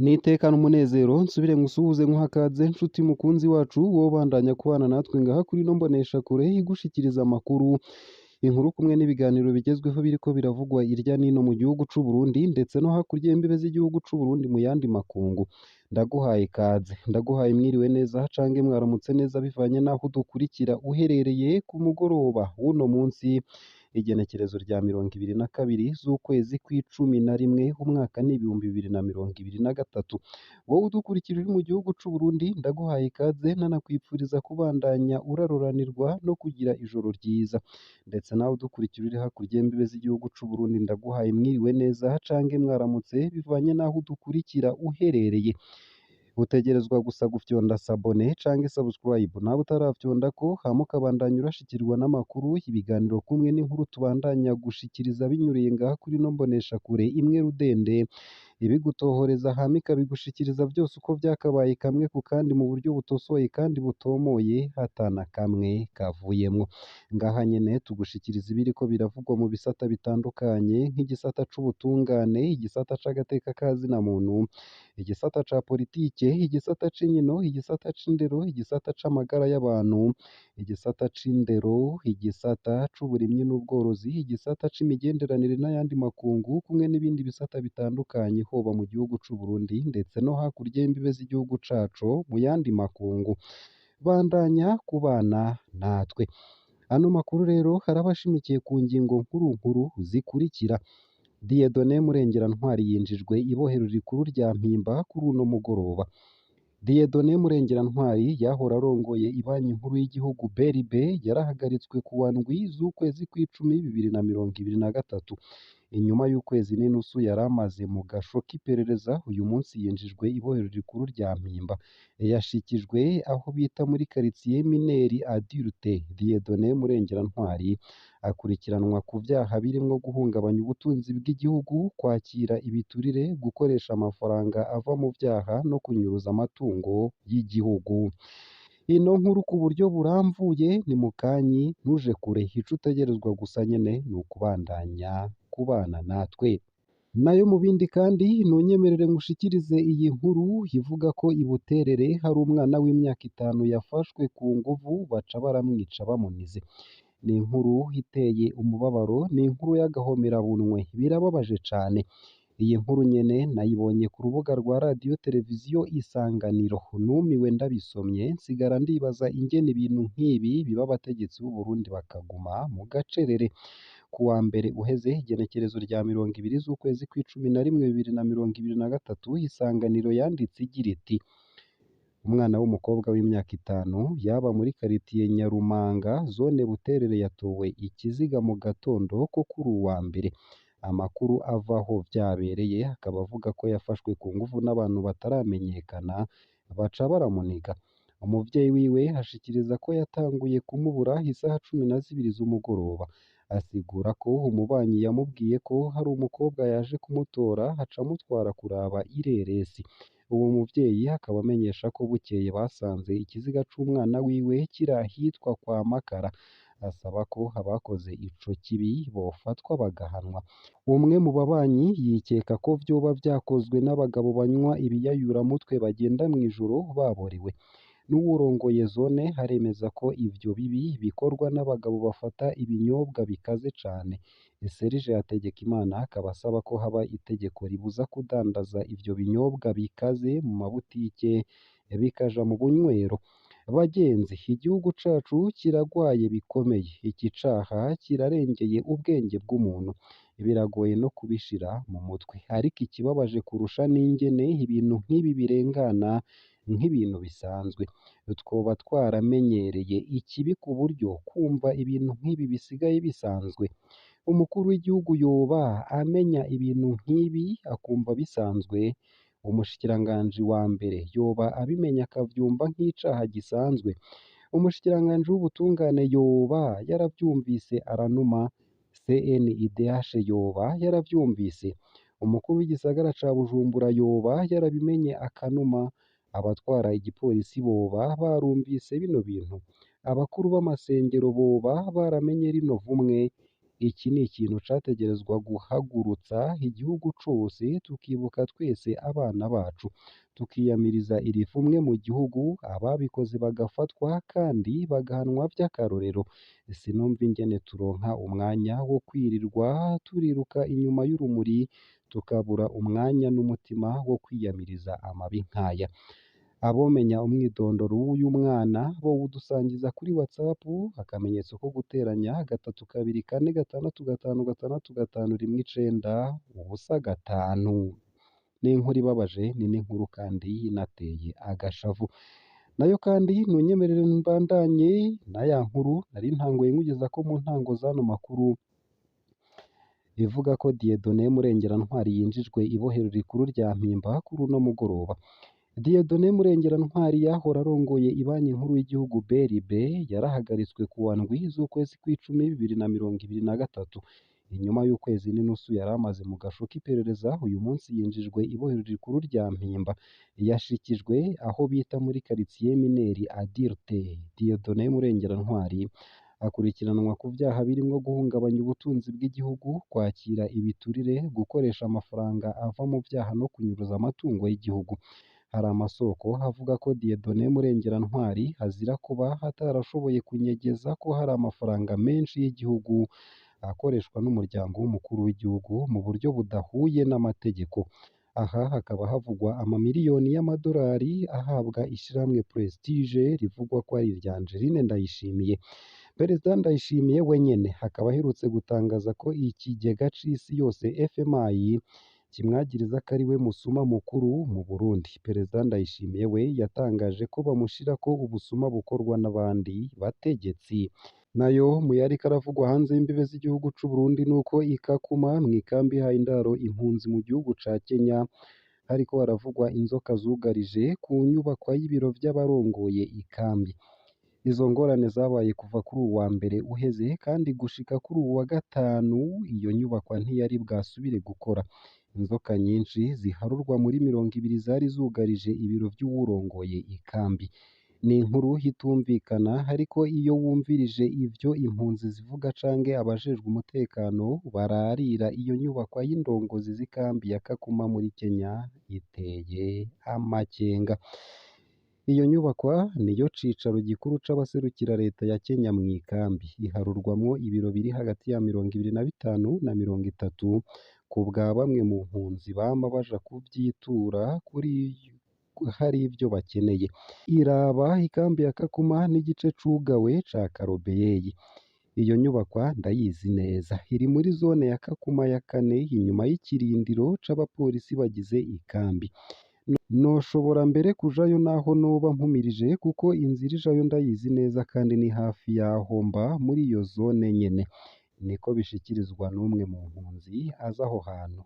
Nitekane umunezero nsubire ngusuhuze nkuhe ikaze nshuti mukunzi wacu wowe ubandanya kubana natwe ngaha kuri ino mboneshakure igushikiriza amakuru, inkuru kumwe n'ibiganiro bigezweho biriko biravugwa irya nino mu gihugu c'u Burundi ndetse no hakurya y'imbibe z'igihugu c'u Burundi mu yandi makungu. Ndaguhaye ikaze, ndaguhaye mwiriwe neza cange mwaramutse neza bivanye n'aho udukurikira uherereye ku mugoroba w'uno munsi, igenekerezo rya 22 z'ukwezi kw'icumi na rimwe umwaka ni 2023. Wowe udukurikira uri mu gihugu c'u Burundi ndaguhaye ikaze nanakwipfuriza kubandanya uraroranirwa no kugira ijoro ryiza, ndetse nawe udukurikira uri hakurya y'imbibe z'igihugu c'u Burundi ndaguhaye mwiriwe neza cange mwaramutse bivanye n'aho udukurikira uherereye. Utegerezwa gusa gufyonda sabone canke subscribe nawe utarafyondako hama ukabandanya urashikirwa n'amakuru, ibiganiro kumwe n'inkuru tubandanya gushikiriza binyuriye ngaha kuri ino mboneshakure imwe rudende, ibigutohoreza hama ikabigushikiriza vyose uko vyakabaye kamwe ku kandi mu buryo butosoye kandi butomoye ata na kamwe kavuyemwo. Ngaha nyene tugushikiriza ibiriko biravugwa mu bisata bitandukanye nk'igisata c'ubutungane, igisata c'agateka ka zina muntu, igisata ca politike, igisata c'inkino, igisata c'indero, igisata c'amagara y'abantu, igisata c'indero, igisata c'uburimyi n'ubworozi, igisata c'imigenderanire n'ayandi makungu kumwe n'ibindi bisata bitandukanye hoba mu gihugu c'u Burundi ndetse no hakurya y'imbibe z'igihugu cacu mu yandi makungu. Bandanya kubana natwe. Ano makuru rero araba ashimikiye ku ngingo nkuru nkuru zikurikira: Dieudonné Murengerantwari yinjijwe ibohero rikuru rya Mpimba kuri uno mugoroba. Dieudonné Murengerantwari yahora arongoye ibanki nkuru y'igihugu BRB yarahagaritswe kuwa ndwi z'ukwezi kw'icumi 2023. Inyuma y'ukwezi n'inusu yari amaze mu gasho k'iperereza, uyu munsi yinjijwe ibohero rikuru rya Mpimba. Yashikijwe aho bita muri quartier mineri adulte. Dieudonné Murengerantwari akurikiranwa ku vyaha birimwo guhungabanya ubutunzi bw'igihugu, kwakira ibiturire, gukoresha amafaranga ava mu vyaha no kunyuruza amatungo y'igihugu. Ino nkuru ku buryo buramvuye ni mukanyi ntuje kure, ico utegerezwa gusa nyene ni ukubandanya kubana natwe. Nayo mu bindi kandi ntunyemerere ngushikirize iyi nkuru ivuga ko i Buterere hari umwana w'imyaka 5 yafashwe ku nguvu baca baramwica bamunize. Ni inkuru iteye umubabaro, ni inkuru y'agahomerabunwe, birababaje cane. Iyi nkuru nyene nayibonye ku rubuga rwa radiyo televiziyo Isanganiro, numiwe ndabisomye nsigara ndibaza ingene ibintu nk'ibi biba abategetsi b'u Burundi bakaguma mu gacerere. Ku wa mbere uheze igenekerezo rya 20 z'ukwezi kw'icumi na rimwe 2023, Isanganiro yanditse igira iti: umwana w'umukobwa w'imyaka 5 yaba muri karitiye Nyarumanga zone Buterere yatowe ikiziga mu gatondo ko kuri uwa mbere. Amakuru ava aho vyabereye akaba avuga ko yafashwe ku nguvu n'abantu bataramenyekana baca baramuniga. Umuvyeyi wiwe ashikiriza ko yatanguye kumubura isaha 12 z'umugoroba. Asigura ko umubanyi yamubwiye ko hari umukobwa yaje kumutora aca amutwara kuraba ireresi. Uwo muvyeyi akaba amenyesha ko bukeye basanze ikiziga c'umwana wiwe kiri ahitwa kwa Makara. Asaba ko abakoze ico kibi bofatwa bagahanwa. Umwe mu babanyi yikeka ko vyoba vyakozwe n'abagabo banywa ibiyayuramutwe bagenda mw'ijoro baborewe. N'uwurongoye zone aremeza ko ivyo bibi bikorwa n'abagabo bafata ibinyobwa bikaze cane. Serge Hategekimana akaba asaba ko haba itegeko ribuza kudandaza ivyo binyobwa bikaze mu mabutike bikaja mu bunywero. Bagenzi, igihugu cacu kiragwaye bikomeye, iki caha kirarengeye ubwenge bw'umuntu, biragoye no kubishira mu mutwe. Ariko ikibabaje kurusha n'ingene ibintu nk'ibi birengana nk'ibintu bisanzwe. Twoba twaramenyereye ikibi ku buryo kumva ibintu nk'ibi bisigaye bisanzwe. Umukuru w'igihugu yoba amenya ibintu nk'ibi akumva bisanzwe, umushikiranganji wa mbere yoba abimenya akavyumva nk'icaha gisanzwe, umushikiranganji w'ubutungane yoba yaravyumvise aranuma, CNIDH yoba yaravyumvise, umukuru w'igisagara ca Bujumbura yoba yarabimenye akanuma, abatwara igipolisi boba barumvise bino bintu, abakuru b'amasengero boba baramenye rino vumwe. Iki ni ikintu categerezwa guhagurutsa igihugu cose, tukibuka twese abana bacu, tukiyamiriza iri vumwe mu gihugu, ababikoze bagafatwa kandi bagahanwa vy'akarorero. Sinumva ingene turonka umwanya wo kwirirwa turiruka inyuma y'urumuri, tukabura umwanya n'umutima wo kwiyamiriza amabi nkaya. Abomenya umwidondoro w'uyu mwana bowudusangiza kuri WhatsApp, akamenyetso ko guteranya 324 6 5 6 5 1 9 0 5. Ni inkuru ibabaje, ni n'inkuru kandi inateye agashavu. Nayo kandi ntunyemerere mbandanye na ya nkuru nari ntanguye nkugeza ko mu ntango z'ano makuru ivuga ko Dieudonné Murengerantwari yinjijwe ibohero rikuru rya Mpimba kuri uno mugoroba. Dieudonné Murengerantwari yahora arongoye Ibanki Nkuru y'Igihugu BRB yarahagaritswe kuwa ndwi z'ukwezi kw'icumi 2023. Inyuma y'ukwezi n'inusu yari amaze mu gasho k'iperereza, uyu munsi yinjijwe ibohero rikuru rya Mpimba. Yashikijwe aho bita muri quartier mineri adulte. Dieudonné Murengerantwari akurikiranwa ku vyaha birimwo guhungabanya ubutunzi bw'igihugu, kwakira ibiturire, gukoresha amafaranga ava mu vyaha no kunyuruza amatungo y'igihugu. Hari amasoko avuga ko Dieudonné Murengerantwari azira kuba atarashoboye kunyegeza ko hari amafaranga menshi y'igihugu akoreshwa n'umuryango w'umukuru w'igihugu mu buryo budahuye n'amategeko. Aha hakaba havugwa amamiliyoni y'amadolari ahabwa ishirahamwe Prestige rivugwa ko ari irya Angeline Ndayishimiye. Perezida Ndayishimiye wenyene akaba aherutse gutangaza ko ikigega c'isi yose FMI kimwagiriza ko ari we musuma mukuru mu Burundi. Perezida Ndayishimiye we yatangaje ko bamushirako ubusuma bukorwa n'abandi bategetsi. Nayo mu yariko aravugwa hanze y'imbibe z'igihugu c'u Burundi nuko i Kakuma mw'ikambi ihaye indaro impunzi mu gihugu ca Kenya hariko haravugwa inzoka zugarije ku nyubakwa y'ibiro vy'abarongoye ikambi. Izo ngorane zabaye kuva kuri uwu wa mbere uheze kandi gushika kuri uwu wa gatanu iyo nyubakwa ntiyari bwasubire gukora. Inzoka nyinshi ziharurwa muri 20 zari zugarije ibiro vy'uwurongoye ikambi. Ni inkuru itumvikana ariko iyo wumvirije ivyo impunzi zivuga canke abajejwe umutekano bararira iyo nyubakwa y'indongozi z'ikambi ya Kakuma muri Kenya iteye amakenga. Iyo nyubakwa niyo cicaro gikuru c'abaserukira leta ya Kenya mw'ikambi. Iharurwamwo ibiro biri hagati ya 25 na 30 ku bwa bamwe mu mpunzi bama baja kuvyitura kuri hari ivyo bakeneye. Iraba ikambi ya Kakuma n'igice cugawe ca Karobeyeyi. Iyo nyubakwa ndayizi neza, iri muri zone ya Kakuma ya kane inyuma y'ikirindiro c'abapolisi bagize ikambi. Noshobora mbere kujayo naho noba mpumirije kuko inzira ijayo ndayizi neza kandi ni hafi yaho mba muri iyo zone nyene. Niko bishikirizwa n'umwe mu mpunzi azi aho hantu.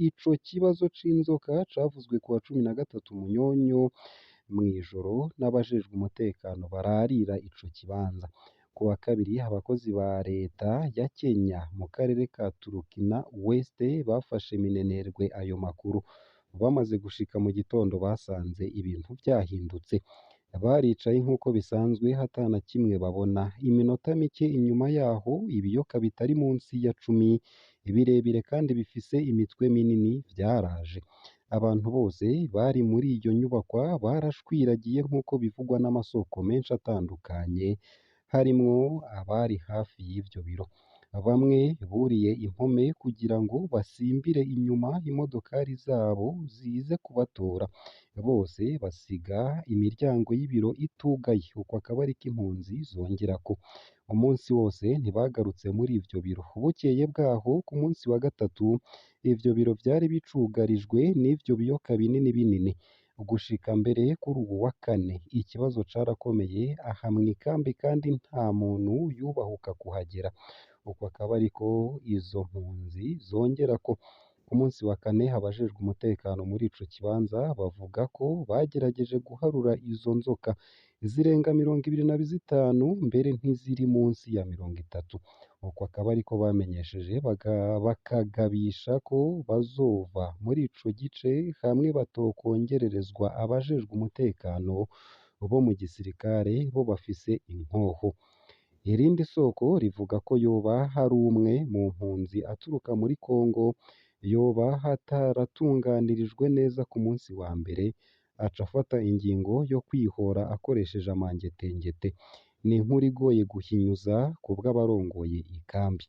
Ico kibazo c'inzoka cavuzwe kuwa 13 Munyonyo mw'ijoro n'abajejwe umutekano bararira ico kibanza. Kuwa kabiri abakozi ba leta ya Kenya mu karere ka Turkana West bafashe minenerwe ayo makuru. Bamaze gushika mu gitondo basanze ibintu vyahindutse. Baricaye nk'uko bisanzwe ata na kimwe babona. Iminota mike inyuma yaho ibiyoka bitari munsi ya 10 birebire kandi bifise imitwe minini vyaraje. Abantu bose bari muri iyo nyubakwa barashwiragiye nk'uko bivugwa n'amasoko menshi atandukanye, harimwo abari hafi y'ivyo biro. Bamwe buriye impome kugira ngo basimbire inyuma imodokari zabo zize kubatora. Bose basiga imiryango y'ibiro itugaye, uko akaba ariko impunzi zongerako. Umunsi wose ntibagarutse muri ivyo biro. Bukeye bwaho ku munsi wa gatatu ivyo biro vyari bicugarijwe n'ivyo biyoka binini binini. Gushika mbere kuri uwu wa kane ikibazo carakomeye aha mw'ikambi kandi nta muntu yubahuka kuhagera. Uko akaba ariko izo mpunzi zongerako. Ku munsi wa kane abajejwe umutekano muri ico kibanza bavuga ko bagerageje guharura izo nzoka zirenga 25 mbere ntiziri munsi ya 30. Uko akaba ariko bamenyesheje bakagabisha ko bazova muri ico gice hamwe batokongererezwa abajejwe umutekano bo mu gisirikare bo bafise inkoho. Irindi soko rivuga ko yoba hari umwe mu mpunzi aturuka muri Kongo yoba ataratunganirijwe neza ku munsi wa mbere, aca afata ingingo yo kwihora akoresheje amangetengete. Ni inkuru igoye guhinyuza ku bw'abarongoye ikambi.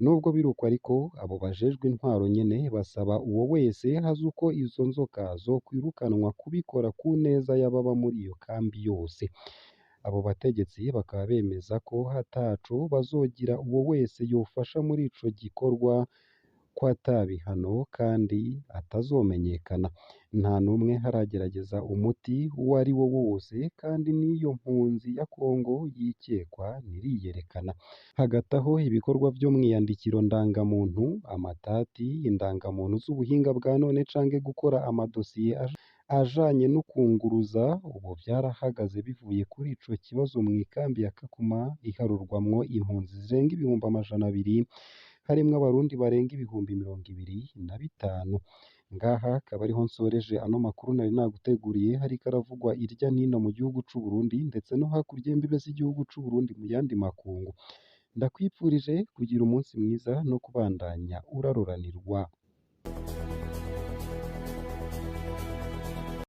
Nubwo biruko ariko, abo bajejwe intwaro nyene basaba uwo wese azi uko izo nzoka zokwirukanwa kubikora ku neza y'ababa muri iyo kambi yose. Abo bategetsi bakaba bemeza ko ataco bazogira uwo wese yofasha muri ico gikorwa, ko ata bihano kandi atazomenyekana. Nta n'umwe aragerageza umuti uwo ari wo wose, kandi n'iyo mpunzi ya Kongo yikekwa ntiriyerekana. Hagati aho, ibikorwa vyo mw'iyandikiro ndangamuntu, amatati, indangamuntu z'ubuhinga bwa none canke gukora amadosiye ajanye no kunguruza ubu vyarahagaze bivuye kuri ico kibazo mw'ikambi ya Kakuma iharurwamwo impunzi zirenga 200,000, harimwo abarundi barenga 25,000. Ngaha akaba ariho nsoreje ano makuru nari naguteguriye, hariko aravugwa irya n'ino mu gihugu c'u Burundi ndetse no hakurya y'imbibe z'igihugu c'u Burundi mu yandi makungu. Ndakwipfurije kugira umunsi mwiza no kubandanya uraroranirwa.